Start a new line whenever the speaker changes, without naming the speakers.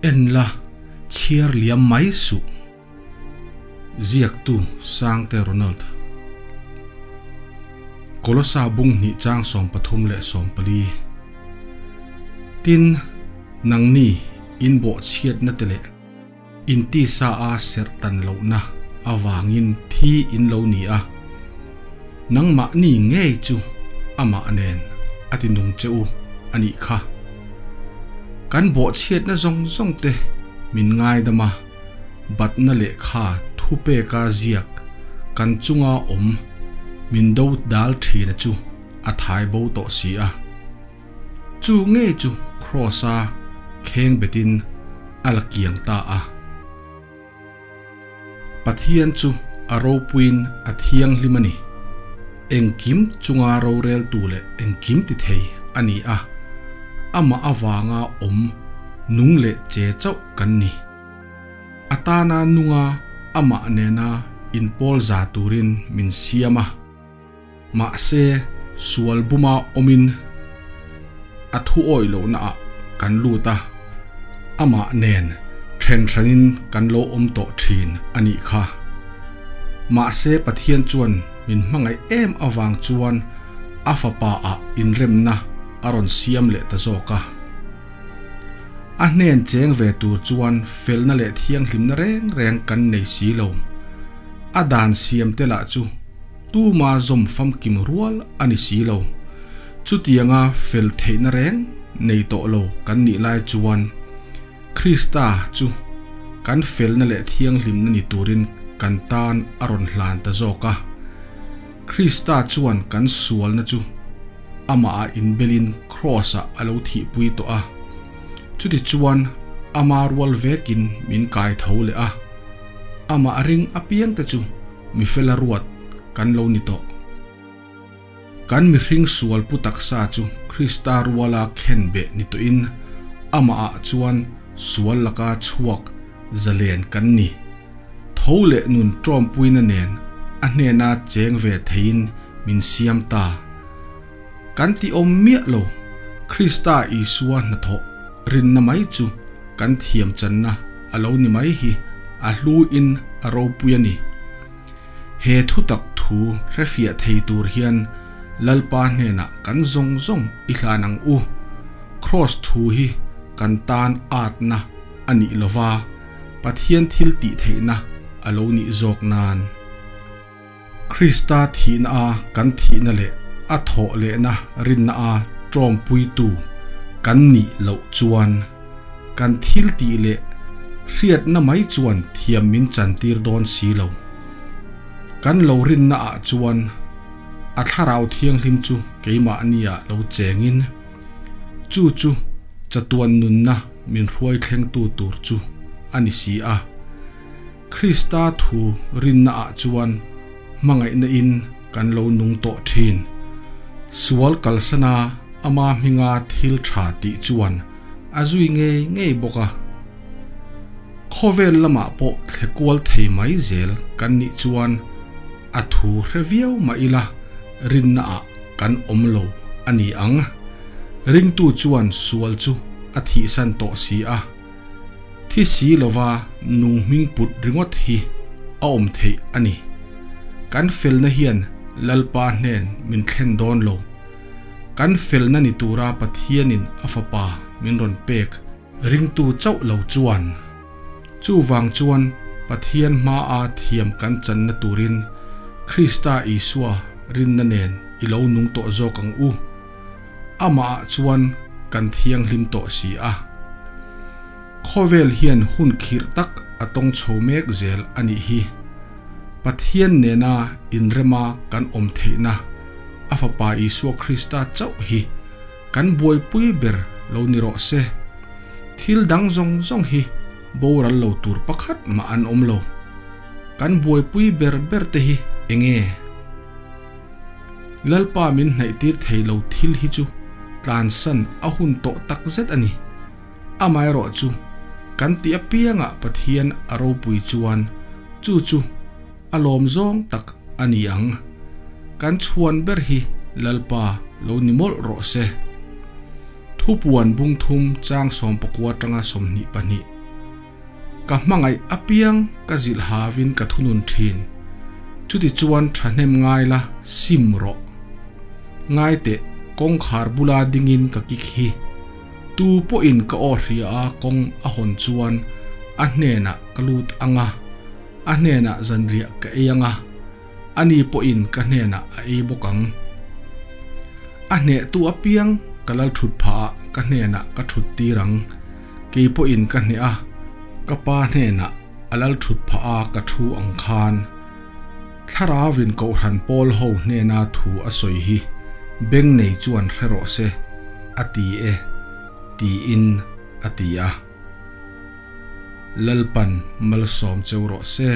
En la, chhiar liam mai suh. Ziaktu Sangte Ronald. Kolosa bung hnih chang 34 leh 40. Tin, nangni in bawhchhiatna te leh in tisa a serh tan lohna avangin thi in lo ni a, nangmahni ngei chu amah nen a ti nung che u a nih kha. Kan bawhchhiatna zawng zawng te min ngaidam a, batna lehkha thupeka ziak kan chunga awm min do dal thina chu a thai bo tawh si a. Chu ngei chu Kraws-a kheng betin a la kiang ta a. Pathian chu a ropuiin a thianghlim a ni. Engkim chunga roreltu leh engkim ti thei a ni a, amah avanga awm nung leh che chauh kan ni. A tana nunga amah nena inpawl za turin min siam a. Mahse, sual buma awmin a thu awih lohnaah kan lut a, amah nen then hranin kan lo awm tawh thin a nih kha. Mahse, Pathian chuan min hmangaih em avang chuan a Fapa-ah inremna a rawn siam leh ta zawk a. A hnen cheng ve tur chuan felna leh thianghlimna reng reng kan nei si lo. A dan siam te lah chu Tuma zawm famkim rual a ni si lo. Chutianga fel theihna reng nei tawh lo kan nih lai chuan Krista chu kan felna leh thianghlimna ni turin kan tan a rawn hlan ta zawk a. Krista chuan kan sualna chu amahah inbelin Kraws-ah a lo thihpui tawh a. Chutichuan ama rual vekin min kai tho leh a. Amah ring apiangte chu mi fela ruat kan lo ni tawh. Kan mihring sual pu taksa chu Krista ruala khen beh ni tawhin amahah chuan sual laka chhuak zalen kan ni. Tho leh nun tawmpuina nen a hnena cheng ve theiin min siam ta. Kan ti awm miah lo, Krista Isua hnathawh rinna mai chu kan thiam channa a lo ni mai hi a hluin a ropui a ni. He thutak thu hrefiah thei tur hian Lalpa hnenah kan zawng zawng i hlan ang u. Kraws thu hi kan tan atna a nih lova Pathian thil tih theihna a lo nih zawk nan. Krista thihna a kan thihna leh a thawh lehna rinna a tawmpuitu kan nih loh chuan kan thil tih leh hriatna mai chuan thiam min chantir dawn si lo. Kan lo rinna ah chuan a Thlarau Thianghlim chu keimahni ah lo chengin chu chu chatuan nunna min hruai thlengtu tur chu a ni si a. Krista thu rinna ah chuan hmangaihna in kan lo nung tawh thin. Sual kalsana ama hminga thil tha tih chuan a zui ngei ngei bawk a. Khawvel lamah pawh thle kual thei mai zel kan nih chuan a thu hre viau mah ila rinna ah kan awm lo a ni ang. Ringtu chuan sual chu a thihsan tawh si a. Thi si lova nung hming put ringawt hi a awm theih a ni. Kan felna hian Lalpa hnen min thlen dawn lo. Kan felna ni tura Pathianin a Fapa min rawn pek ringtu chauh lo chuan. Chuvang chuan Pathian hmaa thiam kan channa turin Krista Isua rinna nen i lo nung tawh zawk ang u. Amahah chuan kan thianghlim tawh si a. Khawvel hian hun khirh tak a tawng chho mek zel a nih hi. Pathian nena inrema kan awm theihna a Fapa Isua Krista chauh hi kan buaipui ber lo ni rawh se. Thil dang zawng zawng hi boral lo tur pakhat mah an awm lo. Kan buaipui ber ber te hi enge? Lalpa min hnaihtir thei lo thil hi chu tlansan a hun tawh tak zet a ni. Amaherawh chu kan tih apiangah Pathian a ropui chuan chu chu a lawm zawng tak a ni ang. Kan chhuan ber hi Lalpa lo ni mawlh rawh se. Thupuan bungthum chang 19 tanga 22. Ka hmangaih apiang ka zilh havin ka thunun thin. Chutichuan thahnem ngai la, sim rawh. Ngai teh, kawngkhar bula dingin ka kik hi. Tu pawhin ka aw hria a kawng a hawn chuan a hnenah ka lut ang a, a hnenah zanriah ka ei ang a, ani pawhin ka hnenah a ei bawk ang. A hnehtu apiang ka lal thut phah ah ka hnenah ka thut tir ang, kei pawhin ka hneh a, ka pa hnenah a lal thut phah a ka thu ang khan. Thlarauvin Kohhran pawl ho hnena thu a sawi hi beng nei chuan hre rawh se, a ti e, tiin a ti a. Lalpan malsawm cheu rawh se.